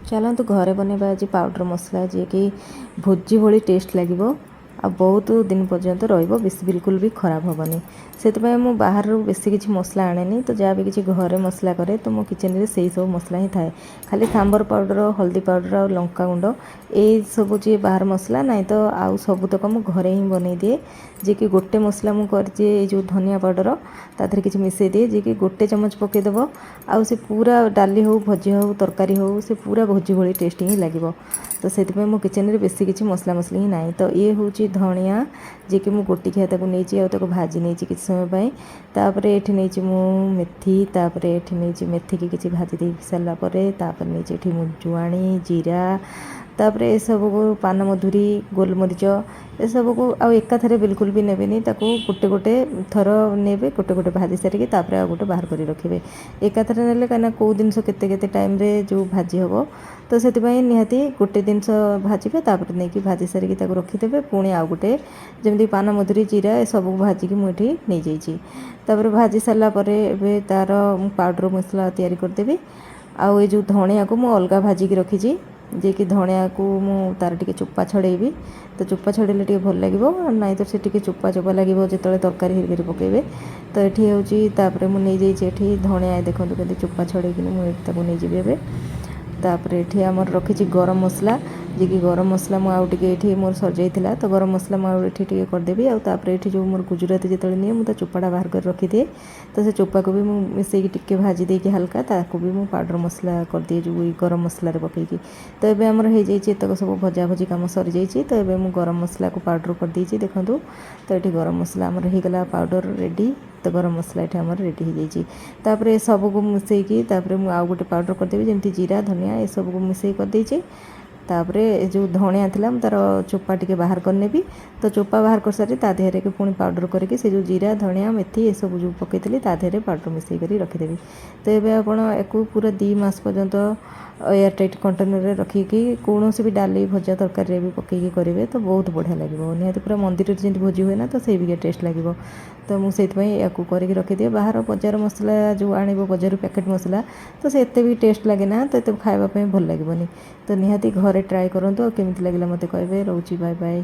ଚାଲନ୍ତୁ ଘରେ ବନେଇବା ଆଜି ପାଉଡ଼ର ମସଲା, ଯିଏକି ଭୋଜି ଭଳି ଟେଷ୍ଟ ଲାଗିବ ଆଉ ବହୁତ ଦିନ ପର୍ଯ୍ୟନ୍ତ ରହିବ, ବେଶୀ ବିଲକୁଲ ବି ଖରାପ ହେବନି। ସେଥିପାଇଁ ମୁଁ ବାହାରରୁ ବେଶୀ କିଛି ମସଲା ଆଣେନି। ତ ଯାହା ବି କିଛି ଘରେ ମସଲା କରେ, ତ ମୋ କିଚେନରେ ସେଇ ସବୁ ମସଲା ହିଁ ଥାଏ। ଖାଲି ସାମ୍ବର ପାଉଡ଼ର, ହଳଦୀ ପାଉଡ଼ର ଆଉ ଲଙ୍କା ଗୁଣ୍ଡ, ଏଇ ସବୁ ଯିଏ ବାହାର ମସଲା ନାହିଁ, ତ ଆଉ ସବୁତକ ମୁଁ ଘରେ ହିଁ ବନେଇ ଦିଏ। ଯିଏକି ଗୋଟେ ମସଲା ମୁଁ କରିଛି, ଏଇ ଯେଉଁ ଧନିଆ ପାଉଡ଼ର ତା ଦେହରେ କିଛି ମିଶାଇ ଦିଏ, ଯିଏକି ଗୋଟେ ଚାମଚ ପକାଇଦେବ ଆଉ ସେ ପୁରା ଡାଲି ହେଉ, ଭଜି ହେଉ, ତରକାରୀ ହେଉ, ସେ ପୁରା ଭୋଜି ଭଳି ଟେଷ୍ଟ ହିଁ ଲାଗିବ। ତ ସେଥିପାଇଁ ମୋ କିଚେନରେ ବେଶୀ କିଛି ମସଲା ମସଲି ହିଁ ନାହିଁ। ତ ଇଏ ହେଉଛି ଧଣିଆ, ଯିଏକି ମୁଁ ଗୋଟିକିଆ ତାକୁ ନେଇଛି ଆଉ ତାକୁ ଭାଜି ନେଇଛି କିଛି ସମୟ ପାଇଁ। ତାପରେ ଏଠି ନେଇଛି ମୁଁ ମେଥି। ତାପରେ ଏଠି ନେଇଛି ମେଥିକି କିଛି ଭାଜି ଦେଇକି ସାରିଲା ପରେ, ତାପରେ ନେଇଛି ଏଠି ମୁଁ ଜୁଆଣି, ଜିରା, ତାପରେ ଏସବୁକୁ ପାନମଧୁରୀ, ଗୋଲମରିଚ, ଏସବୁକୁ ଆଉ ଏକାଥରେ ବିଲକୁଲ ବି ନେବେନି। ତାକୁ ଗୋଟେ ଗୋଟେ ଥର ନେବେ, ଗୋଟେ ଗୋଟେ ଭାଜି ସାରିକି ତାପରେ ଆଉ ଗୋଟେ ବାହାର କରି ରଖିବେ। ଏକାଥରେ ନେଲେ, କାହିଁକିନା କେଉଁ ଜିନିଷ କେତେ କେତେ ଟାଇମ୍ରେ ଯେଉଁ ଭାଜି ହେବ, ତ ସେଥିପାଇଁ ନିହାତି ଗୋଟେ ଜିନିଷ ଭାଜିବେ, ତାପରେ ନେଇକି ଭାଜି ସାରିକି ତାକୁ ରଖିଦେବେ। ପୁଣି ଆଉ ଗୋଟେ, ଯେମିତି ପାନମଧୁରୀ, ଜିରା, ଏସବୁକୁ ଭାଜିକି ମୁଁ ଏଠି ନେଇଯାଇଛି। ତାପରେ ଭାଜି ସାରିଲା ପରେ ଏବେ ତା'ର ମୁଁ ପାଉଡ଼ର ମସଲା ତିଆରି କରିଦେବି। ଆଉ ଏ ଯେଉଁ ଧଣିଆକୁ ମୁଁ ଅଲଗା ଭାଜିକି ରଖିଛି, ଯିଏକି ଧଣିଆକୁ ମୁଁ ତା'ର ଟିକେ ଚୋପା ଛଡ଼େଇବି। ତ ଚୋପା ଛଡ଼େଇଲେ ଟିକେ ଭଲ ଲାଗିବ, ନାଇଁ ତ ସେ ଟିକେ ଚୋପା ଚୋପା ଲାଗିବ ଯେତେବେଳେ ତରକାରୀ ହେରିକାରେ ପକାଇବେ। ତ ଏଠି ହେଉଛି, ତାପରେ ମୁଁ ନେଇଯାଇଛି ଏଠି ଧଣିଆ। ଦେଖନ୍ତୁ କେମିତି ଚୋପା ଛଡ଼େଇକିନି ମୁଁ ଏଠି ତାକୁ ନେଇଯିବି ଏବେ। ତାପରେ ଏଠି ଆମର ରଖିଛି ଗରମ ମସଲା, ଯିଏକି ଗରମ ମସଲା ମୁଁ ଆଉ ଟିକେ ଏଠି ମୋର ସରିଯାଇଥିଲା, ତ ଗରମ ମସଲା ମୁଁ ଆଉ ଏଠି ଟିକେ କରିଦେବି। ଆଉ ତାପରେ ଏଠି ଯେଉଁ ମୋର ଗୁଜୁରାତି ଯେତେବେଳେ ନିଏ, ମୁଁ ତା ଚୋପାଟା ବାହାର କରି ରଖିଦିଏ। ତ ସେ ଚୋପାକୁ ବି ମୁଁ ମିଶେଇକି ଟିକେ ଭାଜି ଦେଇକି ହାଲକା, ତାକୁ ବି ମୁଁ ପାଉଡ଼ର ମସଲା କରିଦିଏ, ଯେଉଁ ଏଇ ଗରମ ମସଲାରେ ପକେଇକି। ତ ଏବେ ଆମର ହେଇଯାଇଛି, ଏତକ ସବୁ ଭଜାଭଜି କାମ ସରିଯାଇଛି। ତ ଏବେ ମୁଁ ଗରମ ମସଲାକୁ ପାଉଡ଼ର କରିଦେଇଛି, ଦେଖନ୍ତୁ। ତ ଏଠି ଗରମ ମସଲା ଆମର ହେଇଗଲା ପାଉଡ଼ର ରେଡ଼ି। ତ ଗରମ ମସଲା ଏଠି ଆମର ରେଡ଼ି ହେଇଯାଇଛି। ତାପରେ ସବୁକୁ ମିଶେଇକି ତାପରେ ମୁଁ ଆଉ ଗୋଟେ ପାଉଡ଼ର କରିଦେବି, ଯେମିତି ଜିରା, ଧନିଆ, ଏସବୁକୁ ମିଶେଇ କରିଦେଇଛି। ତାପରେ ଏ ଯେଉଁ ଧଣିଆ ଥିଲା, ମୁଁ ତା'ର ଚୋପା ଟିକେ ବାହାର କରିନେବି। ତ ଚୋପା ବାହାର କରିସାରି ତା ଦେହରେ ପୁଣି ପାଉଡ଼ର କରିକି ସେ ଯେଉଁ ଜିରା, ଧଣିଆ, ମେଥି, ଏସବୁ ଯେଉଁ ପକାଇଥିଲି, ତା ଦେହରେ ପାଉଡ଼ର ମିଶାଇ କରି ରଖିଦେବି। ତ ଏବେ ଆପଣ ୟାକୁ ପୁରା 2 ମାସ ପର୍ଯ୍ୟନ୍ତ ଏୟାର ଟାଇଟ୍ କଣ୍ଟେନରରେ ରଖିକି କୌଣସି ବି ଡାଲି, ଭଜା, ତରକାରୀରେ ବି ପକାଇକି କରିବେ ତ ବହୁତ ବଢ଼ିଆ ଲାଗିବ। ନିହାତି ପୁରା ମନ୍ଦିରରେ ଯେମିତି ଭୋଜି ହୁଏ ନା, ତ ସେଇ ବି ଟେଷ୍ଟ ଲାଗିବ। ତ ମୁଁ ସେଇଥିପାଇଁ ୟାକୁ କରିକି ରଖିଦିଏ। ବାହାର ବଜାର ମସଲା ଯେଉଁ ଆଣିବ ବଜାରରୁ ପ୍ୟାକେଟ୍ ମସଲା, ତ ସେ ଏତେ ବି ଟେଷ୍ଟ ଲାଗେ ନା, ତ ଏତେ ଖାଇବା ପାଇଁ ଭଲ ଲାଗିବନି। ତ ନିହାତି ଘରେ ଟ୍ରାଏ କରନ୍ତୁ ଆଉ କେମିତି ଲାଗିଲା ମୋତେ କହିବେ। ରହୁଛି, ବାଏ ବାଏ।